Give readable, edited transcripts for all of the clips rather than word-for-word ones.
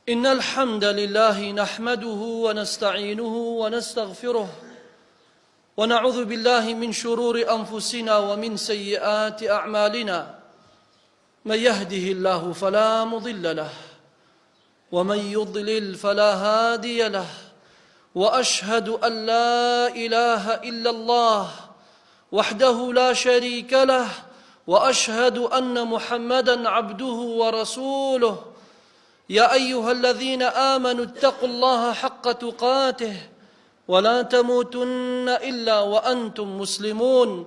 إن الحمد لله نحمده ونستعينه ونستغفره ونعوذ بالله من شرور أنفسنا ومن سيئات أعمالنا من يهده الله فلا مضل له ومن يضلل فلا هادي له واشهد ان لا اله الا الله وحده لا شريك له واشهد ان محمدا عبده ورسوله يا ايها الذين امنوا اتقوا الله حق تقاته ولا تموتن الا وانتم مسلمون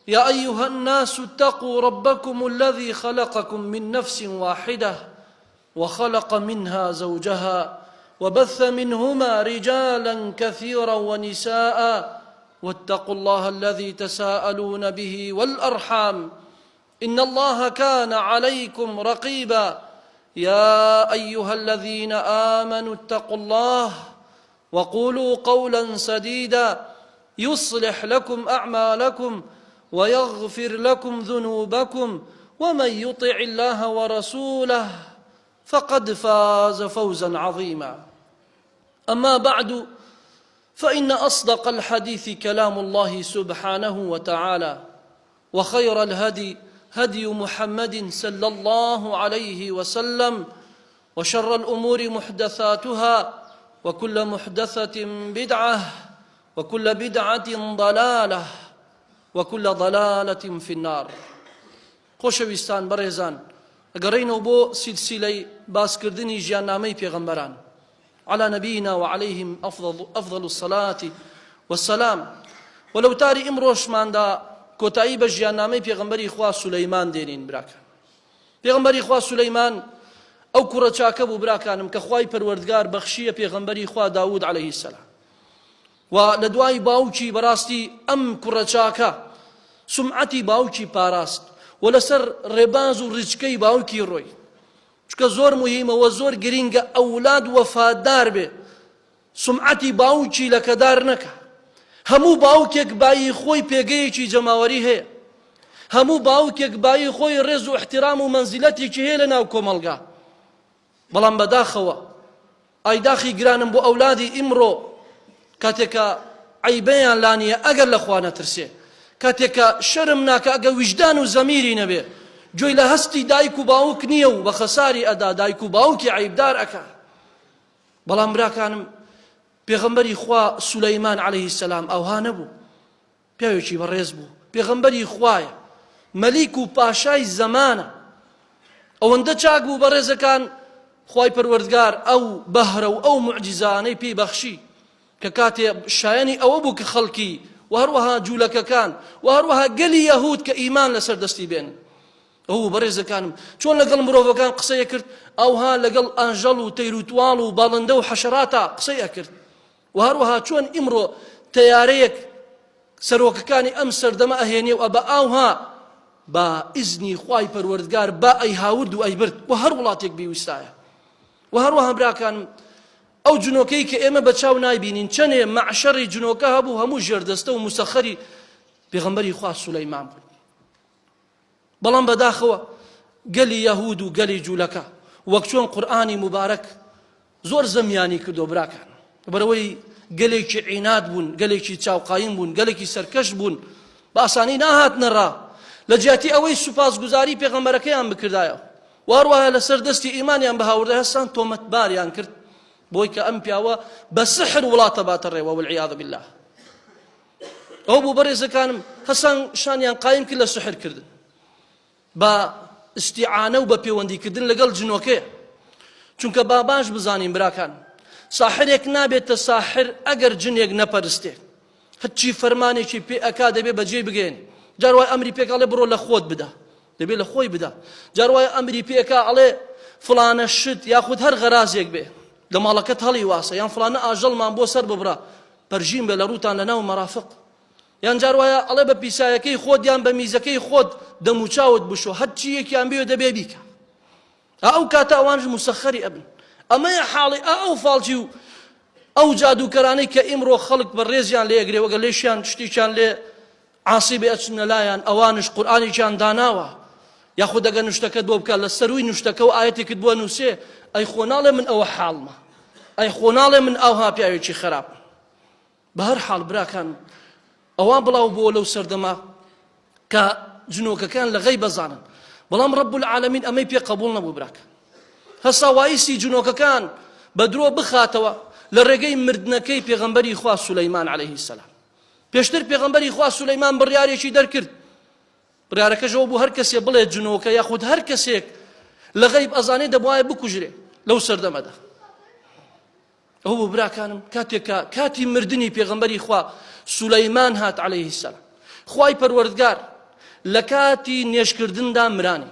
يا ايها الناس اتقوا ربكم الذي خلقكم من نفس واحده وخلق منها زوجها وبث منهما رجالا كثيرا ونساء واتقوا الله الذي تساءلون به والارحام ان الله كان عليكم رقيبا يا ايها الذين امنوا اتقوا الله وقولوا قولا سديدا يصلح لكم اعمالكم ويغفر لكم ذنوبكم ومن يطع الله ورسوله فقد فاز فوزا عظيما اما بعد فان اصدق الحديث كلام الله سبحانه وتعالى وخير الهدي هدي محمد صلى الله عليه وسلم وشر الأمور محدثاتها وكل محدثة بدعة وكل بدعة ضلالة وكل ضلالة في النار خۆشەویستان بەڕێزان ئەگەڕێینەوە بۆ سیلسیلەی باسکردنی ژیاننامەی پێغەمبەران على نبينا وعليهم أفضل, أفضل الصلاة والسلام و لە وتاری ئیمڕۆشماندا کۆتایی بە ژیاننامەی پێغەمبەری خوا سولەیمان دێنین براکان پێغەمبەری خوا سولەیمان ئەو کوڕە چاکە بوو براکانم کە خوای پەروەردگار بەخشیە پێغەمبەری خوا داوود عەلەیهی سەلام و لە دوای باوکی بەڕاستی ئەم کوڕە چاکە سمعەتی باوکی پاراست و لەسەر ڕێباز و ڕیچکەی باوکی ڕۆی چونکە زۆر موهیمە وە زۆر گرینگە ئەولاد وەفادار بێ سومعەتی باوکی لەکەدار نەکا هەموو باوکێک بایی خۆی پێگەیەکی جەماوەری هەیە هەموو باوکێک بایی خۆی ڕێز و احترام و مەنزیلەتێکی هەیە لە ناو کۆمەڵگا بەڵام بەداخەوە ئای داخی گرانم بۆ ئەولادی ئیمڕۆ کاتێک کە عەیبەیان لا نییە ئەگەر لە خوا نەترسێ کاتێک کە شەرم ناکە ئەگە ویژدان و زەمیری نەبێ گوێی لە هەستی دایک و باوک نییە و بە خەساری ئەدا دایک و باوکی عەیبدار ئەکا بەڵام براکانم پێغەمبەری خوا سولەیمان عەلەیهی سەلام ئەوها نەبوو پیاوێکی بەڕێز بوو پێغەمبەری خوایە مەلیک و پاشای زەمانە ئەوەندە چاک بوو بەڕێزەکان خوای پەروەردگار ئەو بەهرە و ئەو معجزانەی پێی بەخشی کە کاتێ شایەنی ئەوە بوو کە خەڵکی و هەروەها جوولەکەکان و هەروەها گەلی یەهود کە ئیمان لەسەر دەستی بێن ئەو بەڕێزەکانم چۆن لەگەڵ مرۆڤەکان قسەی کرد ئەوها لەگەڵ ئاژەڵ و تەیروتواڵ و باڵندە و حەشەراتا قسەی ئەکرد و هەروەها چۆن ئیمڕۆ تەیارەیەک سەرۆکەکانی ئەم سەردەمە ئەهێنێ و ئەبە ئاوها با ئیزنی خوای پەروەردگار با ئەیهاورد و ئەیبرد بۆ هەر وڵاتێک بیویستایە و هەروەها براکانم ئەو جنۆکەی کە ئێمە بە چاو نایبینین چەنێ مەعشەڕی جنۆکە هەبوو هەموو ژێردەستە و مسەخەری پێغەمبەری خوا سولەیمان بوو بەڵام بەداخەوە گەلی یەهود و گەلی جوولەکە وەک چۆن قورئانی موبارەک زۆر زەمیانی کردو براکان بەرەوەی گەلێکی عیناد بوون گەلێکی چاوقایم بوون گەلێکی سەرکەش بوون بە ئاسانی ناهاتنەڕا لە جیاتی ئەوەی سوپاسگوزاری پێغەمبەرەکەیان بکردایە و هەروەها لەسەر دەستی ئیمانیان بەهاوردە هەستان تۆمەتباریان کرد بۆی کە ئەم پیاوە بە سحر وڵاتە باتە ڕێوە والعیاذ بالله ئەو بوو بەڕێزەکانم هەسان شانیان قایم کرد لە سحر کردن بە ئیستیعانە و بە پەیوەندیکردن لەگەڵ جنۆکەیە چونکە با باش بزانین براکان ساحرێک نابێتە ساحر ئەگەر جنێک نەپەرستێ هەرچی فەرمانێکی پێ ئەکا دەبێ بەجێی بگەێن جار وای ئەمری پێکاڵێ بڕۆ لە خۆت بدە دەبێ لە خۆی بدا جار وای ئەمری پێکا ئەڵێ فڵانە شت یاخود هەر غەرازێک بێ لە ماڵەکەت هەڵی واسە یان فڵانە ئاژەڵمان بۆ سەر ببرا پەرژین بێ لە ڕووتان لە ناو مەرافق یان جار وایە ئەڵێ بە پیسایەکەی خۆت یان بە میزەکەی خۆت دەموچاوت بشۆ هەرچی یەکیان بێ دەبێ بیکە ئەو کاتە ئەوانش مسەخەری ئەبن ئەمەیە حاڵی ئا ئەو فاڵچی و ئەو جادووکەرانەی کە ئیمڕۆ خەڵک بە ڕێزیان لێ ئەگرێ وەگەر لێشیان شتێکیان لێ عاسی بێ ئەچنە لایان ئەوانش قورئانێکیان داناوە. یاخود ئەگەر نوشتەکەت بۆ بکات لە سەروی نوشتەکە و ئاەتێکت بۆ نووسێ، ئەی خۆ ناڵێ من ئەوە حاڵمە، ئەی خۆ ناڵێ من ئاوها پیاوێکی خراپم. بە هەر حاڵ براکان ئەوە بڵاو بووە لەو سەردەمە کە جنۆکەکان لە غەیب ئەزانن، بەڵام رب العالمین ئەمەی پێ قبوڵ نەبوو براکان. هەستا وایسی جنۆکەکان بە درۆ بخاتەوە لە ڕێگەی مردنەکەی پێغەمبەری خوا سولەیمان عەلەیهی سەلام. پێشتر پێغەمبەری خوا سولەیمان بڕیارێکی دەرکرد، بڕیارەکەش ئەوە بوو هەر کەسێ بڵێ جنۆکە یاخود هەر کەسێک لە غەیب ئەزانێ دەبوایە بکوژرێ لەو سەردەمەدا. ئەو بوو براکانم کاتێک کە کاتی مردنی پێغەمبەری خوا سولەیمان هات عەلەیه السلام، خوای پەروەردگار لە کاتی نێژکردندا مرانی.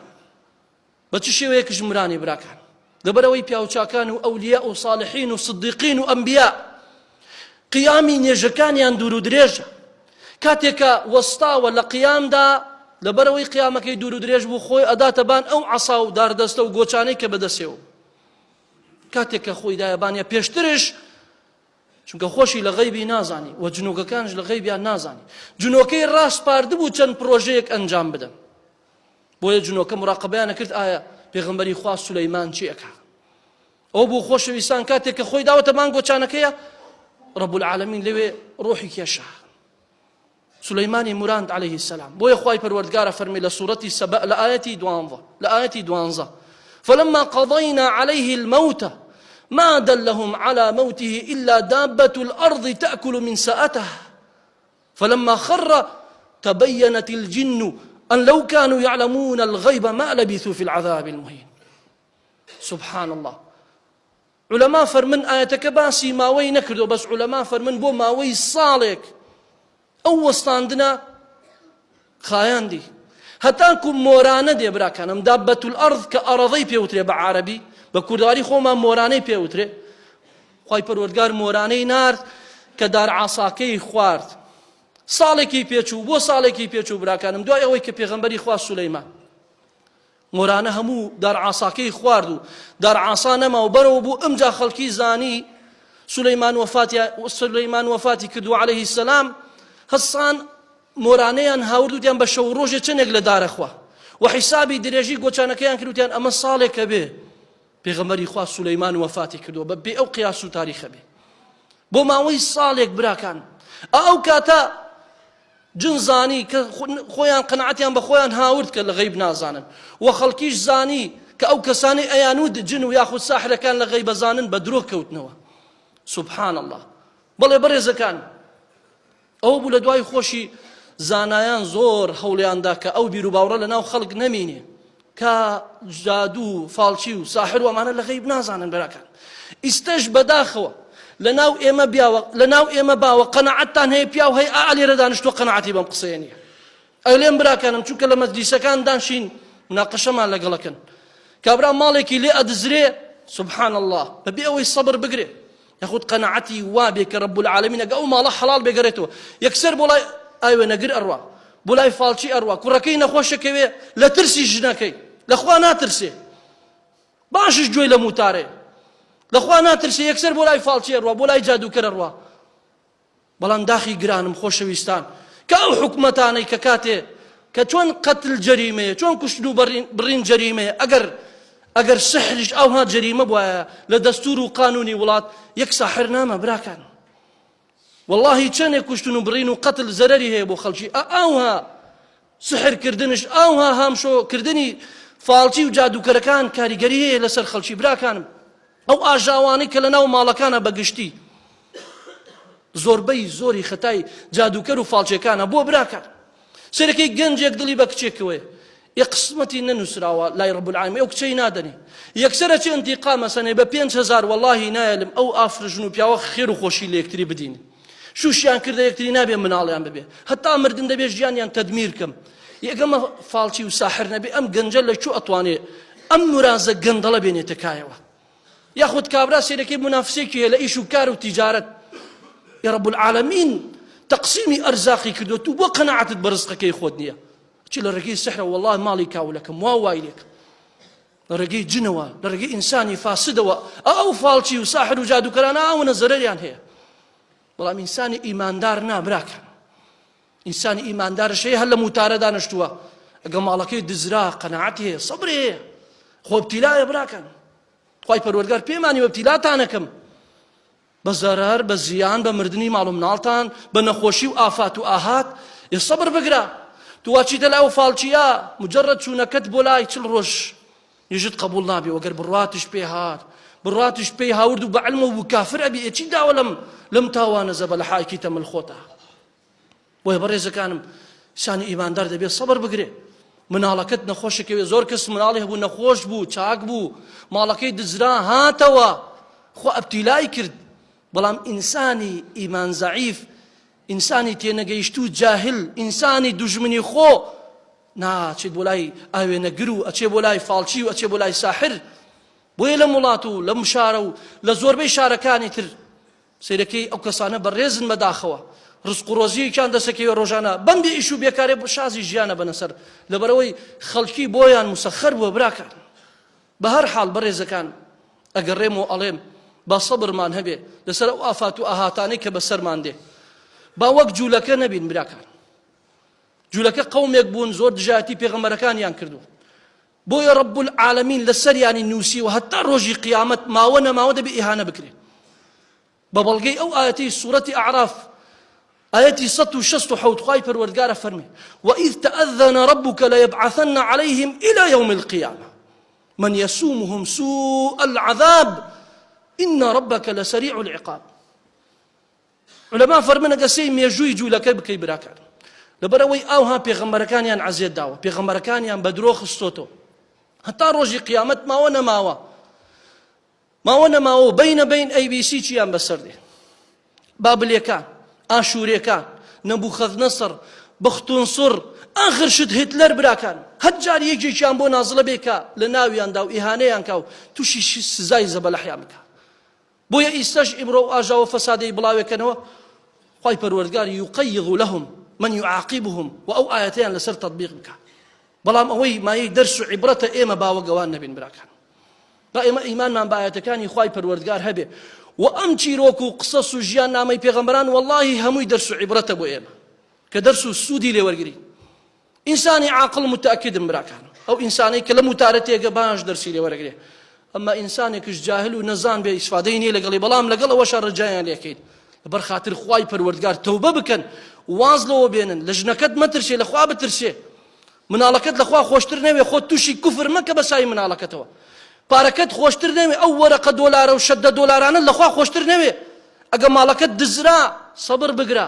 بە چ شێوەیەکش مرانی براکان؟ لەبەرئەوەی پیاوچاکان و ئەولیا و صالحین و صدیقین و ئەنبیا قیامی نێژەکانیان دوور و درێژە. کاتێک کە وەستاوە لە قیامدا، لەبەرئەوەی قیامەکەی دوور و درێژ بوو، خۆی ئەداتە بان ئەو عەسا و داردەستە و گۆچانەی کە بەدەستێوە بوو. کاتێک کە خۆی دایە بانە پێشترش، چونکە خۆشی لە غەیبی نازانی و جنۆکەکانش لە غەیبیان نازانی، جنۆکەی ڕاسپاردبوو چەند پرۆژەیەک ئەنجام بدەن. بۆیە جنۆکە مراقبەیان کرد ئایا پێغەمبەری خوا سولەیمان چی ئەکا. ئەو بوو خۆشەویستان کاتێک کە خۆی داوەتە بان گۆچانەکەیە، رب العالمین لەوێ ڕۆحی کێشا، سولەیمانی مراند عەلەیه السلام. بۆیە خوای پەروەردگارە فەرمی لە سورەتی سەبەء لە ئایەتی دوانزە، لە ئایەتی دوانزە، فلما قضینا علیه الموت ما دلهم على موته إلا دابة الأرض تأكل من سأته فلما خر تبينت الجن أن لو كانوا يعلمون الغيب ما لبثوا في العذاب المهين. سبحان الله. عولەما فەرمن ئایەتەکە باسی ماوەی نەکردوە، بەس عولەما فەرمن بۆ ماوەی ساڵێک ئەو وەستاندنە خایاندی هەتاکو مۆرانە دێ. براکانم دابەت الأرض کە ئەڕەضەی پێوترێ بە عەرەبی، بە کوردەواری خۆمان مۆرانەی پێوترێ. خوای پەروەردگار مۆرانەی نارد کە دار عاساکەی خوارد. ساڵێکی پێچوو، بۆ ساڵێکی پێچوو براکانم، دوای ئەوەی کە پێغەمبەری خوا سولەیمان مۆرانە هەموو دار عاساکەی خوارد و دار عاسا نەما و بەرەوە بوو، ئمجا خەڵکی زانی سولەیمان وەفاتی سولەیمان وەفاتی کردو عەلەیهی سەلام. هەسان مۆرانەیان هاورد وتیان بە شەو ڕۆژێ چەندێک لە دارەخوا و حیسابی درێژی گۆچانەکەیان کرد، وتیان ئەمە ساڵێکە بێ پێغەمبەری خوا سولەیمان وەفاتی کردووە بە بێ ئەو قیاس و تاریخە بێ بۆ ماوەی ساڵێک. براکان ئەو کاتە جن زانی کە خۆیان قەناعەتیان بە خۆیان هاورد کە لە غەیب نازانن و خەڵکیش زانی کە ئەو کەسانەی ئەیانوت جن و یاخود ساحرەکان لە غەیبە زانن بە درۆ کەوتنەوە. سبحان الله. بەڵێ بەڕێزەکان، ئەوە بوو لە دوای خۆشی زانایان زۆر هەوڵیاندا کە ئەو بیروباوەڕە لە ناو خەڵک نەمینێ کە جادوو فاڵچی و ساحر و ئەمانە لە غەیب نازانن. براکان ئیستەش بەداخەوە لە ناو ئێمە بیاوە، لە ناو ئێمە باوە، قەناعەتتان هەیە پیاو هەیە ئا لێرە دانیشتووە قەناعەتی بەم قسەیە نییە. ئەلێم براکانم چونکە لە مەجلیسەکان دانشین مناقەشەمان لەگەڵەکەن، کابرا ماڵێکی لێ ئەدزرێ سبحان الله بەبێ ئەوەی سەبر بگرێ یاخود قەناعەتی وا بێ کە رب العالمین ئەگە ئەو ماڵە حەڵاڵ بێگەرێتەوە، یەکسەر بۆ لای ئاوێنەگر ئەڕوا، بۆ لای فاڵچی ئەڕوا، کوڕەکەی نەخۆشەکەوێ لە ترسی ژنەکەی لە خوا ناترسێ، باشش گوێی لە موتارێ، لە خوا ناترسێ، یەکسەر بۆ لای فاڵچی ئەڕوا، بۆ لای جادووکەر ئەڕوا. بەڵام داخی گرانم خۆشەویستان کە ئەو حکومەتانەی کە کاتێ کە چۆن قەتل جەریمەیە، چۆن کوشتن و بڕین جەریمەیە، ئەگەر ئەگەر سحریش ئەوها جەریمە بوایە لە دەستور و قانونی وڵات یەک ساحر نامە براکان. واللهی چەندێک کوشتن و بڕین و قەتل زەرەری هەیە بۆ خەڵکی، ئەوها سحر کردنش، ئەوها هامشۆ کردنی فاڵچی و جادوکەرەکان کاریگەری هەیە لەسەر خەڵکی. براکانم ئەو ئاژاوانەی کە لەناو ماڵەکانە بەگشتی زۆربەی زۆری خەتای جادوکەر و فاڵچێکانە. بۆ براکان سەرەکەی گەنجێک دڵی بە کچێکەوەیە، یە قسمەتی نەنووسراوە لای رب العالمین، ئەو کچەی نادەنێ، یەکسەرە چێ انتقامە سەنێ بە 5000. وەڵاهی نایەلم ئەو ئافرژن و پیاوە خێر و خۆشی لە یەکتری بدین، شوشیان کردە یەکتری، نابێ مناڵیان ببێ، هەتا مردن دەبێ ژیانیان تەدمیر کەم. یەکەمە فاڵچی و ساحر نەبێ ئەم گەنجە لە کوێ ئەتوانێ ئەم مرازە گەندەڵە بێنێتە کایەوە؟ یاخود کابرا سێرەکەی منافسێکی هەیە لە ئیش و کار و تیجارەت، یا رب العالمین تەقسیمی ئەرزاقی کردووە، تو بۆ قەناعەتت بە ڕزقەکەی خۆت نییە؟ چی لە ڕێگەی سحرە وەڵڵا ماڵی کاولەکەم وا وای لێکم، لە ڕێگەی جنەوە، لە ڕێگەی ئینسانی فاسدەوە، ئەو فاڵچی و ساحر و جادوکەرانە ئەوەنە زەرەریان هەیە. بەڵام ئینسانی ئیماندار نا براکان، ئینسانی ئیماندارش هەیە هەر لە موتارە دانیشتووە. ئەگە ماڵەکەی دزرا قەناعەتی هەیە، سەبری هەیە. خۆ ئیبتیلایە براکان. خوای پەروەردگار پێمانی ئیبتیلاتانەکەم بە زەرەر، بە زیان، بە مردنی ماڵ و مناڵتان، بە نەخۆشی و ئافات و ئاهات، ئێ سەبر بگرە. تو وا چیتە لای ئەو فاڵچییە، مجرد چوونەکەت بۆ لای چل ڕۆژ نوێژت قبوڵ نابێ، وەگەر بڕواتیش پێ هات، بڕواتیش پێی هاورد و بە عیلمەوە بوو کافر ئەبی، ئێ چی داوە لەم لەم تاوانە زەبەلەحە ئەکەیتە مل خۆتا؟ بۆیە بەڕێزەکانم ئینسانی ئیماندار دەبێت سەبر بگرێ. مناڵەکەت نەخۆشەکەوێ، زۆر کەس مناڵی هەبوو نەخۆش بوو، چاک بوو، ماڵەکەی دزرا هاتەوە، خوا ئەبتیلای کرد. بەڵام ئینسانی ئیمان زەعیف، ئینسانی تێنەگەیشتوو جاهل، ئینسانی دوژمنی خۆ ناچێت بۆ لای ئاوێنەگر و ئەچێ بۆ لای فاڵچی و ئەچێ بۆ لای ساحر. بۆیە لەم وڵات و لەم شارە و لە زۆربەی شارەکانی تر سەیرەکەی ئەو کەسانە بەڕێزن بەداخەوە ڕزق و ڕۆزیەکیان دەسەکەوێ ڕۆژانە بەم بێ ئیش و بێکارێ شازی ژیانە بەنە سەر لەبەرەوەی خەڵکی بۆیان مسەخەر بووە براکان. بە هەر حاڵ بەڕێزەکان ئەگەڕێم و ئەڵێم با سەبرمان هەبێ لەسەر ئەو ئافات و ئاهاتانەی کە بەسەرمان دێ. با وەک جوولەکە نەبین براکان. جوولەکە قەومێک بوون زۆر دژایەتی پێغەمبەرەکانیان کردووە. بۆیە رب العالمین لەسەریانی نووسیوە هەتا ڕۆژی قیامەت ماوە نەماوە دەبێ ئیهانە بکرێ. بە بەڵگەی ئەو ئایەتەی سورەتی ئەعراف ئایەتی 167 خوای پەروەردگارە فەرمی وإذ تأذن ربك ليبعثن عليهم إلى يوم القيامة من يسومهم سوء العذاب إن ربك لسريع العقاب. علما فەرمن ئەگەر سەی مێژووی جوولەکە بکەی براکان لەبەرئەوەی ئاوها پێغەمبەرەکانیان عەزێت داوە پێغەمبەرەکانیان بە درۆ خستۆتەوە هەتا ڕۆژی قیامەت ماوە نەماوە ماوە نەماوە و بینە بین ئەی بی سی چیان بەسەر دێ بابلێکان ئاشوورێکان نەبوخەذنەسڕ بختونسڕ ئاخر شت هتلەر براکان هەر جار یەکێکیان بۆ نازڵە بێ کە لە ناویاندا و ئیهانەیان کا و تووشی سزای زەبەلەحیان بکا. بۆیە ئیستەش ئیمڕۆ ئەو ئاژاوە فەسادەی بڵاوێکەنەوە خوای پەروەردگار یقیض لهم من یعاقبهم و ئەو ئایەتەیان لەسەر تەطبیق بکا. بەڵام ئەوەی مایەی دەرس و عیبرەتە ئێمە با وەک ئەوان نەبین براکان. با ئێمە ئیمانمان بە ئایەتەکانی خوای پەروەردگار هەبێ و ئەم چیرۆک و قسەس و ژیان نامەی پێغەمبەران وەڵاهی هەمووی دەرس و عیبرەتە بۆ ئێمە کە دەرس و سوودی لێ وەرگرین. ئینسانی عاقڵ متەئەکیدم براکان ئەو ئینسانەی کە لەم وتارە تێگە باش دەرسی لێ وەرەگرێ ئەمما ئینسانێکش جاهل و نەزان بێ ئیسفادەی نییە لەگەڵی بەڵام لەگەڵ ئەوەشا ڕجایان لێکەین لەبەر خاتر خوای پەروەردگار تەوبە بکەن واز لەوە بێنن لە ژنەکەت مەترسێ لە خوا بترسێ مناڵەکەت لەخوا خۆشتر نەوێ خۆت تووشی کوفر مەکە بە سای مناڵەکەتەوە پارەکەت خۆشتر نەوێ ئەو وەرەقە دۆلارە و شەدە دۆلارانە لەخوا خۆشتر نەوێ ئەگە ماڵەکەت دزرا سەبر بگرە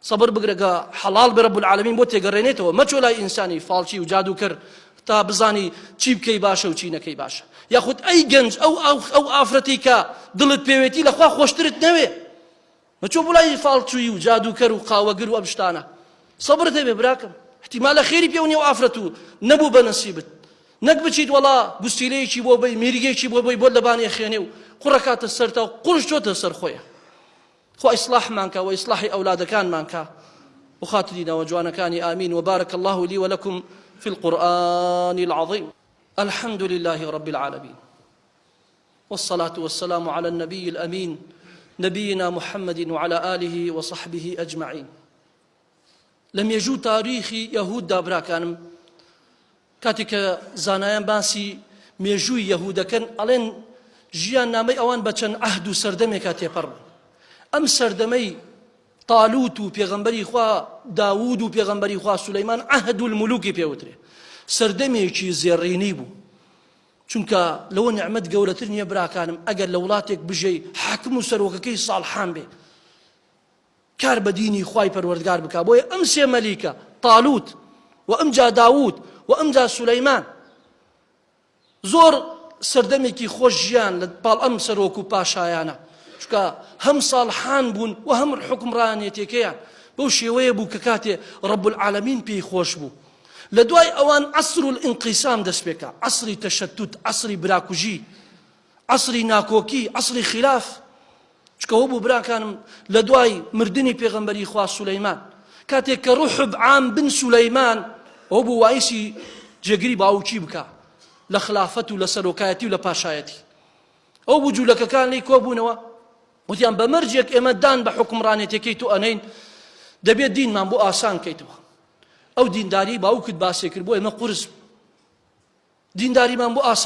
سەبر بگرە گە حەڵاڵ بێ رب العالمین بۆت تێگەڕێنێتەوە مەچۆ لای ئینسانی فاڵچی و جادوکەر تا بزانی چی بکەی باشە و چی نەکەی باشە یاخود ئەی گەنج ئەو ئەو ئەو ئافرەتی کە دڵت پێوێتی لەخوا خۆشترت نەوێ مەچۆ بۆ لای فاڵچوی و جادوکەر و قاوەگر و ئەم شتانە سەبرت هەبێ براکەم احتیمالە خێری پێوە نیە و ئافرەت و نەبوو بە نەسیبت نەک بچیت وەڵا گوستیلەیەکی بۆ بەی میرگێکی بۆ بەی بۆت لەبانێ خێنێ و قوڕەکاتە سەرتا و قوڕش چۆتە سەر خۆیە خوا ئیسڵاحمان کا وە ئیسڵاحی ئەولادەکانمان کا بۆ خاتری ناوە جوانەکانی ئامین وبارک اللە لی ولکم فی القرآن العظیم. الحمد لله رب العالمین والصلاة والسلام على النبي الأمين نبينا محمد وعلى آله وصحبه أجمعين. لە مێژوو تاریخی یەهوددا براکانم کاتێک کە زانایان باسی مێژووی یەهودەکەن ئەڵێن ژیان نامەی ئەوان بە چەند عەهد و سەردەمێکا تێپەڕ بوو. ئەم سەردەمەی تالوت و پێغەمبەری خوا داوود و پێغەمبەری خوا سولەیمان عەهد الملوکی پێوترێ سەردەمێکی زێڕینی بوو. چونکە لەوە نعمەت گەورەتر نییە براکانم ئەگەر لە وڵاتێک بژێی حاکم و سەرۆکەکەی ساڵحان بێ کار بە دینی خوای پەروەردگار بکا بۆیە ئەم سێ مەلیکە تالوت و ئەمجا داوود و ئەمجا سولەیمان زۆر سەردەمێکی خۆش ژیان لە پاڵ ئەم سەرۆک و پاشایانە چونکە هەم ساڵحان بوون و هەم حوکمڕانێتیەکەیان بەو شێوەیە بوو کە کاتێ رب العالمین پێی خۆش بوو لە دوای ئەوان عصر الانقسام دەست پێکا عصری تەشەتوت عصری براکوژی عصری ناکۆکی عصری خلاف چونکە وەبوو براکانم لە دوای مردنی پێغەمبەری خوا سولەیمان کاتێک کە ڕوحبعام بن سولەیمان ئەو بوو وایسی جێگری باوکی بکا لە خلافەت و لە سەرۆکایەتی و لە پاشایەتی ئەو بوو جوولەکەکان لی کۆبوونەوە وتیان بە مەرجێک ئێمە دان بە حکومڕانێتەکەی تۆ ئەنین دەبێت دینمان بۆ ئاسان کەیتەوە. ئەو دینداری باوکت باسی کرد بۆ ئێمە قورس بوو. دینداریمان بۆ ئاسان.